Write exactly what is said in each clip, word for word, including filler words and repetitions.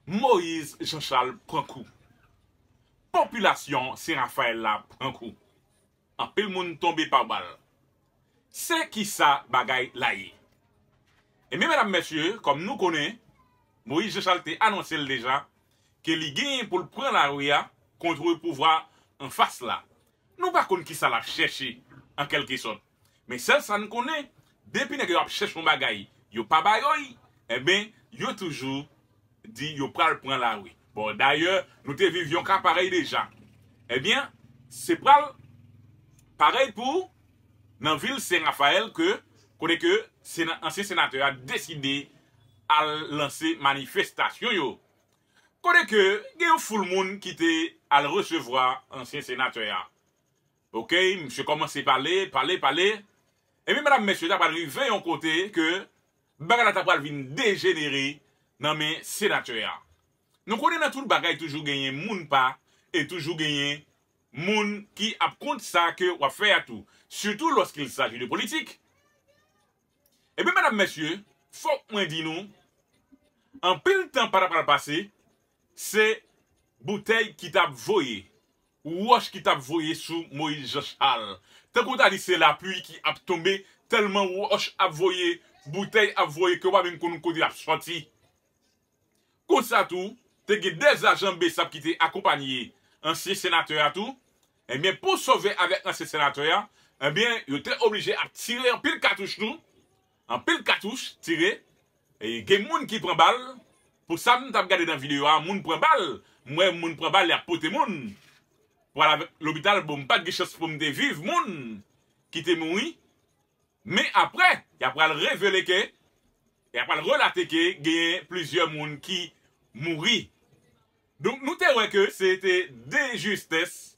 Moyiz Janchal pran kou. Popilasyon Sen Rafayèl la pran kou. Anpil moun tonbe pa bal. Se kisa bagay la ye? Ebyen, medam, mesye, kòm nou konnen, Moyiz Janchal te anonse l deja ke li genyen pou l pran lari a kont pouvwa anfas la. Nou pa konn kisa l ap chèche, an kèlkesòt. Men sèl sa n konnen, depi nèg yo ap chèche yon bagay, yo pa ba yo l, enben, yo toujou di yo pral pran lari. Bon, dayè, nou te viv yon ka parèy deja. Ebyen, se pral parèy pou nan vil Sen Rafayèl ke, kote ke sena-, ansyen senatè a deside al lanse manifestasyon yo. Kote ke gen yon foul moun ki te al resevwa ansyen senatè a. Oke, misye kòmanse pale, pale, pale. Ebyen, medam, mesye, ta pral rive yon kote ke bagay la ta pral vin dejenere nan men senatè a. Nou konnen nan tout bagay toujou genyen moun pa e toujou genyen moun ki ap kont sa ke w ap fè a tou, surtout lorsqu'il s'agit de politique. Ebyen, medam, mesye, fòk mwen di nou, anpil tan pa ta pral pase, se boutèy ki t ap voye, wòch ki t ap voye sou Moyiz Janchal. Tankou w ta di se lapli ki ap tonbe, tèlman wòch ap voye, boutèy ap voye ke w pa menm konn kote l ap sòti. Konsa tou, te gen de ajan BSAP ki te akonpanye ansyen senatè a tou. Ebyen, pou sove avèk ansyen senatè a, ebyen, yo te oblije ap tire anpil katouch tou. Anpil katouch tire. E gen moun ki pran bal. Pou sa m t ap gade nan videyo a, moun pran bal. M wè moun pran bal, y ap pote moun pou al avèk lopital. Bon, m pa t gen chans pou m te viv moun ki te mouri. Men apre, y ap pral revele ke, y ap pral relate ke genyen plizyè moun ki mouri. Donk, nou te wè ke se te de justès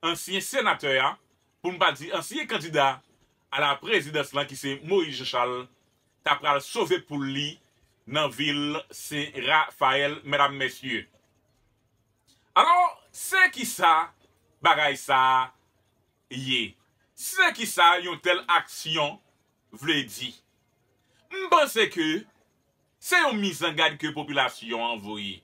ansyen senatè a, pou n pa di ansyen kandida a la prezidans lan, ki se Moyiz Janchal, ta pral sove poul li nan vil Sen Rafayèl, medam, mesye. Alò, se kisa bagay sa a ye? Se kisa yon tèl aksyon vle di? M panse ke se yon mizangad ke popilasyon an voye.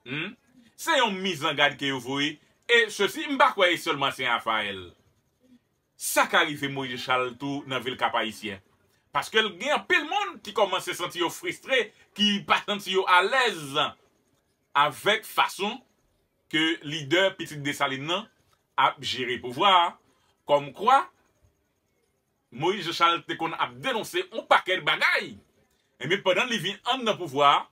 Hmm? Se yon mizangad ke yo voye. E sesi, m pa kwè e sèlman Sen Rafayèl. Sa ka rive Moyiz Janchal tou nan vil Kap-Ayisyen. Paske l gen anpil moun ki kòmanse santi yo fristre, ki pa santi yo alèz avèk fason ke lidè Pitit Desalin nan ap jere pouvwa a. Kòmkwa, Moyiz Janchal te konn ap denonse yon pakèt bagay. Ebyen, pandan li vin anndan pouvwa a,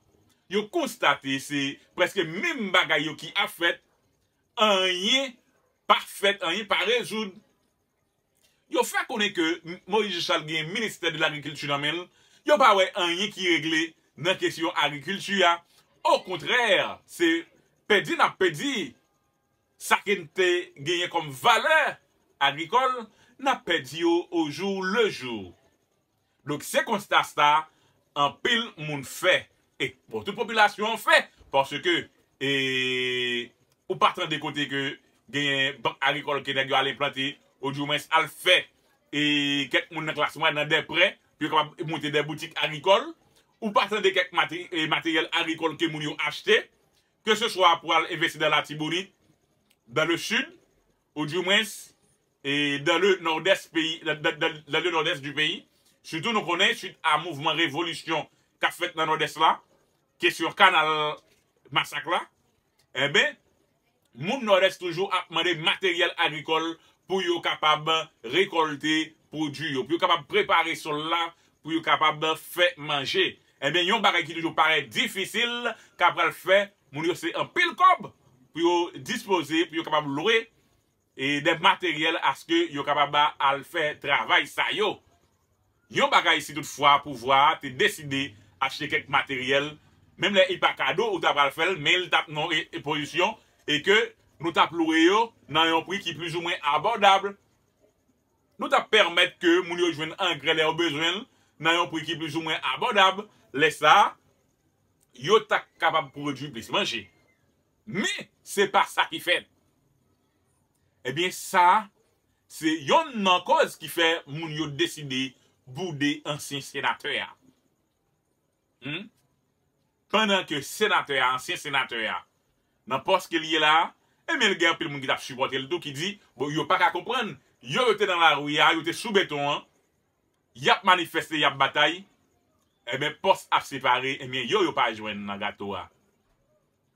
yo konstate se prèske menm bagay yo ki ap fèt, anyen pa fèt, anyen pa rezoud. Yo fè konnen ke M-, Moyiz Janchal gen ministè de lagrikilti nan men l, yo pa wè anyen ki regle nan kesyon agrikilti a. Okontrè, se pèdi n ap pèdi sa ke n te genyen kòm valè agrikòl, n ap pèdi yo au jour le jour. Donk, se konsta sa anpil moun fè. E, bon, tout popilasyon an fè, paske, e, ou pa tande kote ke genyen bank agrikòl ke nèg yo al enplante, oudimwens al fè, e, kèk moun nan klas mwayèn nan dè prè, pou yo kapab monte dè boutik agrikòl. Ou pa tande kèk mate-, e, materyèl agrikòl ke moun yo achte, ke se swa pou al envesti nan Latibonit, dans le sud, oudimwens, e, dans le nord-est peyi, dans, dans, dans, dans le nord-est du pays. Sitou nou konnen, suit a mouvman revolisyon k ap fèt nan nòdès la, kesyon kanal Masak la, enben, moun nòdès toujou ap mande materyèl agrikòl pou yo kapab rekòlte pwodui yo, pou yo kapab prepare sòl la, pou yo kapab fè manje. Enben, yon bagay ki toujou parèt difisil, k ap pral fè moun yo se anpil kòb pou yo dispoze, pou yo kapab lwe, e, dè materyèl aske yo kapab al fè travay sa yo. Yon bagay, si toutfwa pouvwa a te deside achte kèk materyèl, menm lè li pa kado, ou ta pral fè l, men l t ap nan e, e pozisyon, e ke nou t ap lwe yo nan yon pri ki plizoumwen abòdab. Nou t ap pèmèt ke moun yo jwenn angrè lè yo bezwen l nan yon pri ki plizoumwen abòdab. Lè sa a, yo ta kapab pwodui plis manje. Men, se pa sa ki fèt. Ebyen, sa, se yonn nan kòz ki fè moun yo deside boude ansyen senatè a. Hmm? Pandan ke senatè a, ansyen senatè a, nan pòs ke l ye la a, ebyen, l gen anpil moun ki t ap sipòte l tou, ki di, bon, yo pa ka konprann, yo, yo te nan lari a, yo te sou beton an, y ap manifeste, y ap batay, ebyen, pòs ap separe, ebyen, yo, yo pa jwenn nan gato a.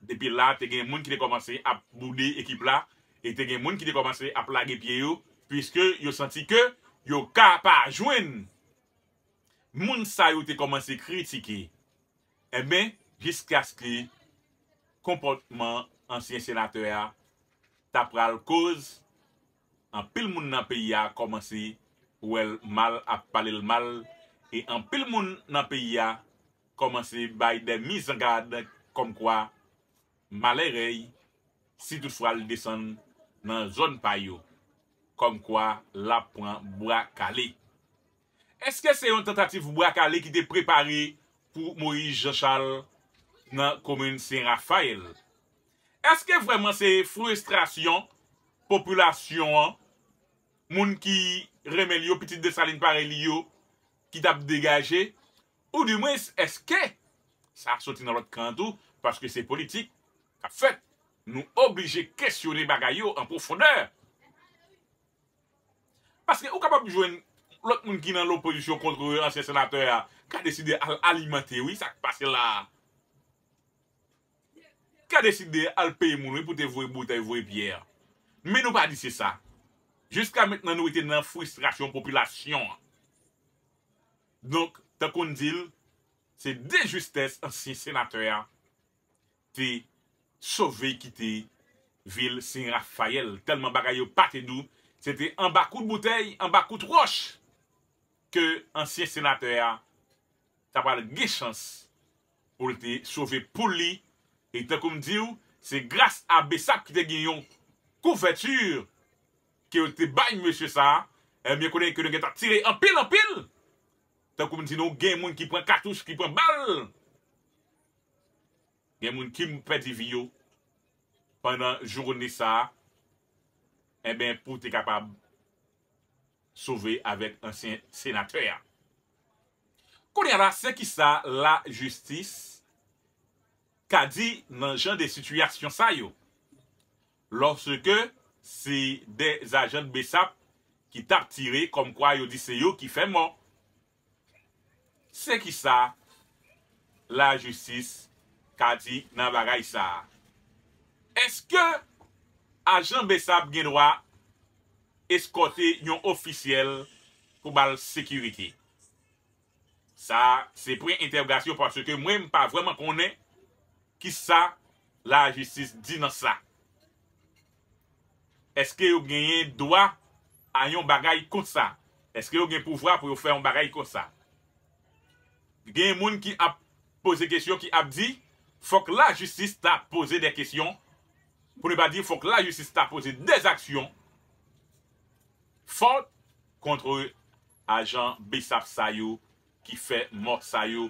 Depi la, te gen moun ki te kòmanse ap boude ekip la, e te gen moun ki te kòmanse ap lage pye yo, piske yo santi ke yo ka pa jwenn moun sa yo te kòmanse kritike. Ebyen, jiskaske konpòtman ansyen senatè a ta pral koz anpil moun nan peyi a kòmanse wè l mal, ap pale l mal, e anpil moun nan peyi a kòmanse bay de mizangad kòmkwa malè rèy si toutfwa l desann nan zòn pa yo, kòmkwa l ap pran bwa kale. Èske se yon tantativ bwa kale ki te prepare pou Moyiz Jan Chal nan komin Sen Rafayèl? Èske vrèman se fristrasyon popilasyon an, moun ki renmen l yo, pitit Desalin parèy li yo, ki t ap degaje? Oudimwens, èske sa soti nan lòt kan an tou, paske se politik k ap fèt? Nou oblije kesyone bagay yo an pwofondè. Paske ou kapab jwenn lòt moun ki nan lopozisyon kont ansyen senatè a ka deside al alimante, wi, sa k pase la a. Ka deside al peye moun, wi, pou te voye boutèy, voye pyè. Men nou pa di se sa. Jiska mentnan, nou rete nan fristrasyon popilasyon an. Donk, tankou n di l, se de jistès ansyen senatè a te sove kite vil Sen Rafayèl, tèlman bagay yo pa te dou, se te anba kout boutèy, anba kout wòch ke ansyen senatè a ta pral gen chans pou l te sove poul li. E tankou m di w, se gras a Besap ki te gen yon kouvèti ke yo te bay mesye sa a. Ebyen, konnen ke nou gentan tire anpil, anpil. Tankou m di nou, gen moun ki pran katouch, ki pran bal. Gen moun ki pèdi vi yo pandan jounen sa a. Ebyen, pou te kapab sove avèk ansyen senatè a. Kounye a la, se kisa lajistis ka di nan jan de sitiyasyon sa yo? Lòske se de ajan Besap ki t ap tire, kòmkwa yo di se yo ki fè mò. Se kisa lajistis ka di nan bagay sa a? Èske ajan Besap gen dwa eskòte yon ofisyèl pou ba l sekirite? Sa a, se pwen entèwogasyon, paske mwen, m pa vrèman konnen kisa lajistis di nan sa. Èske yo genyen dwa a yon bagay konsa? Èske yo gen pouvwa pou yo fè yon bagay konsa? Gen moun ki ap poze kesyon, ki ap di, fòk lajistis ta poze de kesyon, pou ne pa di, fòk lajistis ta poze de aksyon fò kont ajan Besap sa yo ki fè mò sa yo,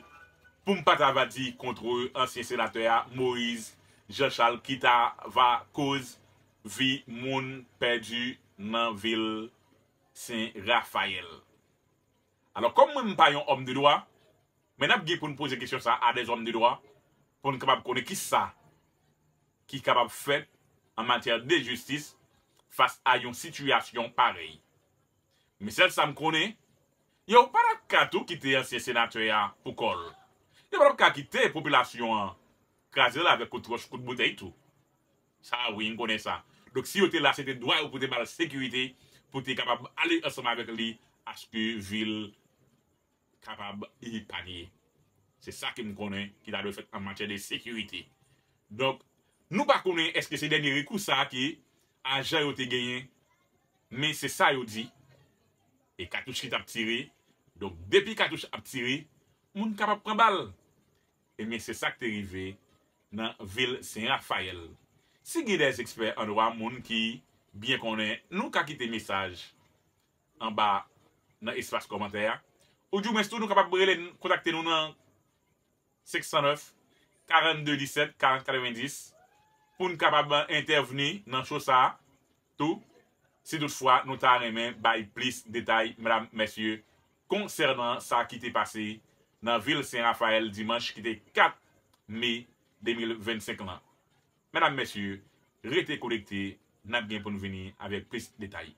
pou m pa ta va di kont ansyen senatè a, Moyiz Jan Chal, ki ta va koz vi moun pèdi nan vil Sen Rafayèl. Alò, kòm mwen, m pa yon òm de dwa, men n ap gen pou n poze kesyon sa a de zòm de dwa, pou n kapab konnen kisa ki kapab fèt an matyè de jistis fas a yon sitiyasyon parèy. Men sèl sa m konnen, yo pa t ap ka tou kite ansyen senatè a pou kò l. Yo pa t ap ka kite popilasyon an kraze l avèk kout wòch, kout boutèy tou. Sa, wi, m konnen sa. Donk, si yo te la, se te dwa yo pou te ba l sekirite, pou te kapab ale ansanm avèk li, aske vil kapab epanye. Se sa ke m konnen ki ta dwe fèt an matyè de sekirite. Donk, nou pa konnen èske se dènye rekou sa a ke ajan yo te genyen, men se sa yo di. E katouch ki t ap tire. Donk, depi katouch ap tire, moun kapab pran bal. Ebyen, se sa k te rive nan vil Sen Rafayèl. Si gen de ekspè an dwa, moun ki byen konnen, nou ka kite mesaj anba nan espas kòmantè a. Oudimwens tou, nou kapab rele n, kontakte nou nan senk san nèf, karannde disèt, karant katrevendis, pou n kapab entèvni nan cho sa a tou, si toutfwa nou ta renmen bay plis detay, medam, mesye, konsènan sa ki te pase nan vil Sen Rafayèl dimanch ki te kat me de mil vennsenk lan. Medam, mesye, rete konekte, n ap gen pou n vini avèk plis detay.